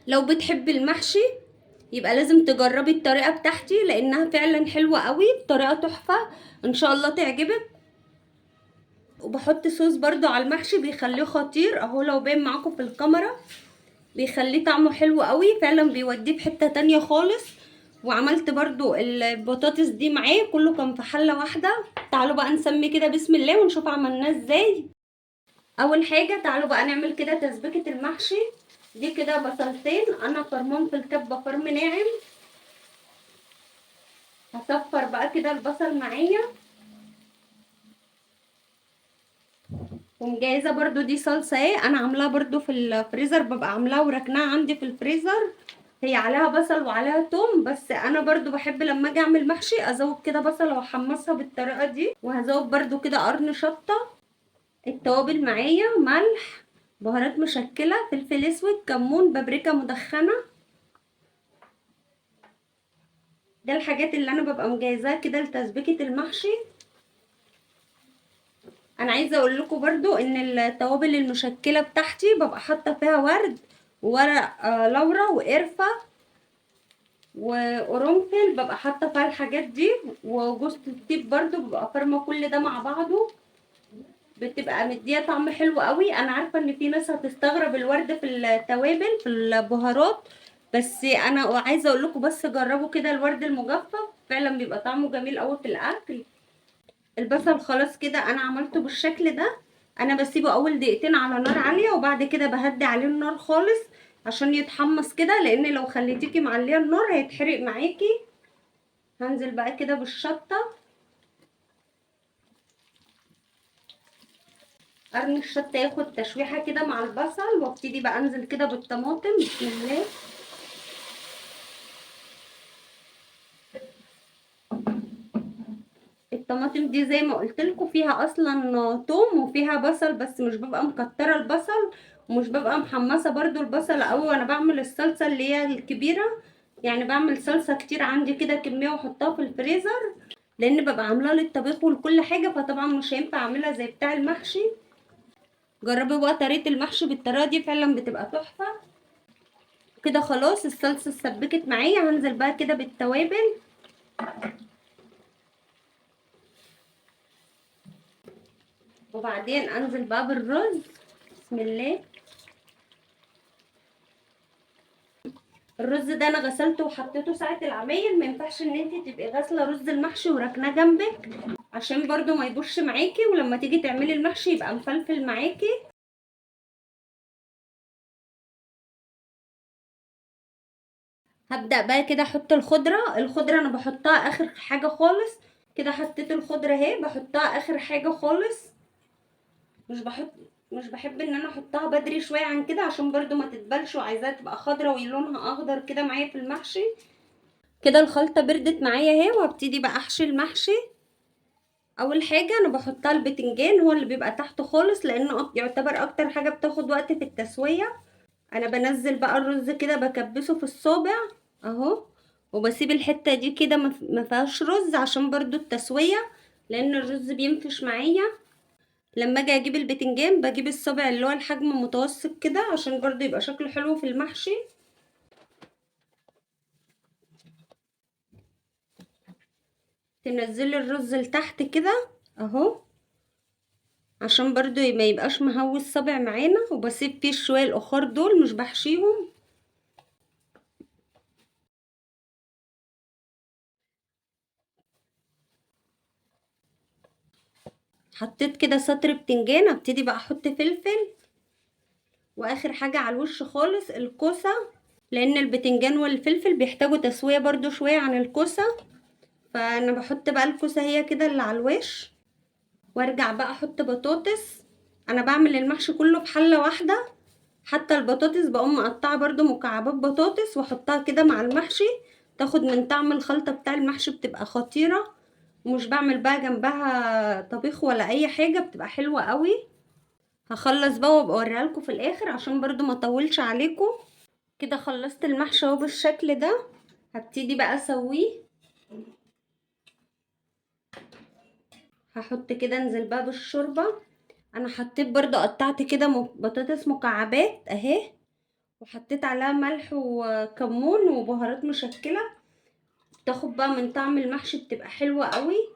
لو بتحبي المحشي يبقى لازم تجربي الطريقة بتاعتي لانها فعلا حلوة قوي، طريقه تحفة ان شاء الله تعجبك. وبحط صوص برضو على المحشي بيخليه خطير اهو، لو باين معاكم في الكاميرا بيخليه طعمه حلو قوي، فعلا بيوديه في حتة تانية خالص. وعملت برضو البطاطس دي معاه، كله كان في حلة واحدة. تعالوا بقى نسمي كده بسم الله ونشوف عملناه ازاي. اول حاجة تعالوا بقى نعمل كده تسبيكة المحشي دي. كده بصلتين انا فرمهم في الكبة فرم ناعم. هصفر بقى كده البصل معايا. ومجهزة برضو دي صلصة اهي، انا عاملاها برضو في الفريزر، ببقى عاملاها وراكناها عندي في الفريزر. هي عليها بصل وعليها توم، بس انا برضو بحب لما اجي اعمل محشي ازود كده بصل واحمصها بالطريقة دي. وهزود برضو كده قرن شطة. التوابل معايا ملح، بهارات مشكلة، فلفل اسود، كمون، بابريكا مدخنة. ده الحاجات اللي انا ببقى مجهزاها كده لتسبيكة المحشي. انا عايزه اقول لكم برضو ان التوابل المشكلة بتاعتي ببقى حاطه فيها ورد وورق لورا وقرفه وقرنفل، ببقى حاطه فيها الحاجات دي، وجوز الطيب برضو ببقى فارمه كل ده مع بعضه، بتبقى مديه طعم حلو قوي. انا عارفه ان في ناس هتستغرب الورد في التوابل في البهارات، بس انا عايزه اقول لكم بس جربوا كده الورد المجفف، فعلا بيبقى طعمه جميل قوي في الاكل. البصل خلاص كده انا عملته بالشكل ده. انا بسيبه اول دقيقتين على نار عالية وبعد كده بهدي عليه النار خالص عشان يتحمص كده، لان لو خليتيكي معليه النار هيتحرق معاكي. هنزل بقى كده بالشطه، قرن الشطه ياخد تشويحه كده مع البصل، وابتدي بقى انزل كده بالطماطم. بسم الله. الطماطم دي زي ما قلت لكم فيها اصلا توم وفيها بصل، بس مش ببقى مكتره البصل ومش ببقى محمصه برضو البصل قوي. وانا بعمل الصلصه اللي هي الكبيرة، يعني بعمل صلصه كتير عندي كده كمية واحطها في الفريزر، لان ببقى عاملاها للطبيخ ولكل حاجة، فطبعا مش هينفع اعملها زي بتاع المحشي. جربي بقى طريقه المحشي بالطريقة دي، فعلا بتبقى تحفة. كده خلاص الصلصه اتسبكت معايا. هنزل بقى كده بالتوابل. وبعدين انزل بقى بالرز. بسم الله. الرز ده انا غسلته وحطيته ساعة العمايل، ما ينفعش ان انت تبقي غاسله رز المحشي وراكناه جنبك عشان برضو ما يبوش معاكي، ولما تيجي تعملي المحشي يبقى مفلفل معاكي. هبدأ بقى كده احط الخضرة. الخضرة انا بحطها اخر حاجة خالص. كده حطيت الخضرة اهي، بحطها اخر حاجة خالص، مش بحب ان انا احطها بدري شوية عن كده عشان برضو ما تتبلش، وعايزاها تبقى خضرة ولونها اخضر كده معايا في المحشي. كده الخلطة بردت معايا اهي، وابتدي بقى احشي المحشي. اول حاجة انا بحطها البتنجان، هو اللي بيبقى تحت خالص لانه يعتبر اكتر حاجة بتاخد وقت في التسوية. انا بنزل بقى الرز كده بكبسه في الصابع اهو، وبسيب الحتة دي كده ما فيهاش رز عشان برضو التسوية، لان الرز بينفش معايا. لما اجي اجيب البتنجان بجيب الصابع اللي هو الحجم متوسط كده عشان برضو يبقى شكله حلو في المحشي. تنزلي الرز لتحت كده اهو عشان برضو ما يبقاش مهوي الصابع معانا، وبسيب فيه شوية الاخر دول مش بحشيهم. حطيت كده سطر بتنجان. ابتدي بقى احط فلفل، واخر حاجة على الوش خالص الكوسه، لان البتنجان والفلفل بيحتاجوا تسويه برضو شوية عن الكوسه، فانا بحط بقى الكوسه هي كده اللي على الوش. وارجع بقى احط بطاطس. انا بعمل المحشي كله في حله واحدة، حتى البطاطس بقوم مقطعه برضو مكعبات بطاطس واحطها كده مع المحشي، تاخد من طعم الخلطة بتاع المحشي، بتبقى خطيرة. ومش بعمل بقى جنبها طبيخ ولا اي حاجة، بتبقى حلوة قوي. هخلص بقى وابقى اوريها لكم في الاخر عشان برضو ما اطولش عليكم. كده خلصت المحشي اهو بالشكل ده. هبتدي بقى اسويه. هحط كده، انزل بقى بالشوربه. انا حطيت برضو، قطعت كده بطاطس مكعبات اهي، وحطيت عليها ملح وكمون وبهارات مشكلة، بتاخد بقى من طعم المحشي، بتبقى حلوة قوي،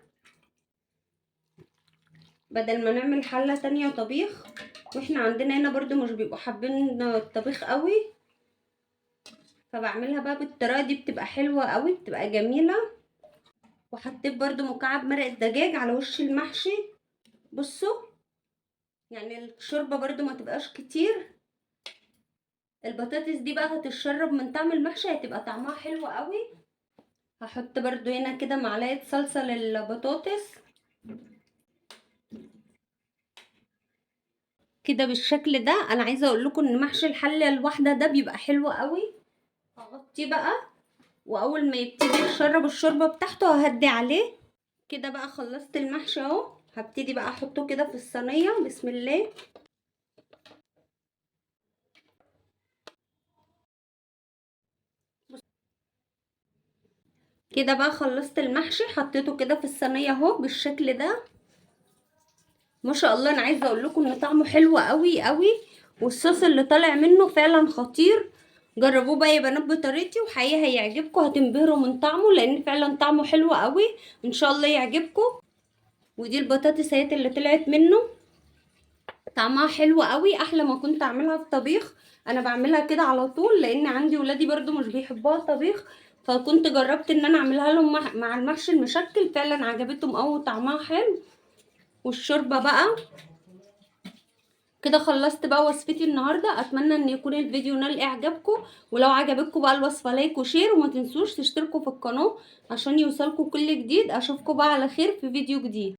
بدل ما نعمل حله تانية طبيخ. واحنا عندنا هنا برضو مش بيبقوا حابين الطبيخ قوي، فبعملها بقى بالطريقة دي، بتبقى حلوة قوي، بتبقى جميلة. وحطيت برضو مكعب مرق الدجاج على وش المحشي. بصوا يعني الشوربة برضو ما تبقاش كتير. البطاطس دي بقى هتتشرب من طعم المحشي، هتبقى طعمها حلو قوي. هحط برضو هنا كده معلقه صلصه للبطاطس كده بالشكل ده. انا عايزه اقول لكم ان محشي الحلة الواحدة ده بيبقى حلو قوي. هغطيه بقى، واول ما يبتدي يشرب الشوربة بتاعته ههدي عليه كده. بقى خلصت المحشي اهو، هبتدي بقى احطه كده في الصينية. بسم الله. كده بقى خلصت المحشي، حطيته كده في الصينية اهو بالشكل ده. ما شاء الله، انا عايزه اقول لكم ان طعمه حلو قوي قوي، والصوص اللي طالع منه فعلا خطير. جربوه بقى يا بنات بطريقتي، وحقيقي هيعجبكم، هتنبهروا من طعمه، لان فعلا طعمه حلو قوي. ان شاء الله يعجبكم. ودي البطاطس اهي اللي طلعت منه، طعمها حلو قوي، احلى ما كنت اعملها في طبيخ. انا بعملها كده على طول لان عندي ولادي برضو مش بيحبوها طبيخ، فكنت جربت ان انا اعملها لهم مع المحشي المشكل، فعلا عجبتهم قوي وطعمها حلو. والشوربه بقى كده خلصت بقى وصفتي النهارده. اتمنى ان يكون الفيديو نال اعجابكم، ولو عجبتكم بقى الوصفة like و share، وما تنسوش تشتركوا في القناة عشان يوصلكم كل جديد. اشوفكم بقى على خير في فيديو جديد.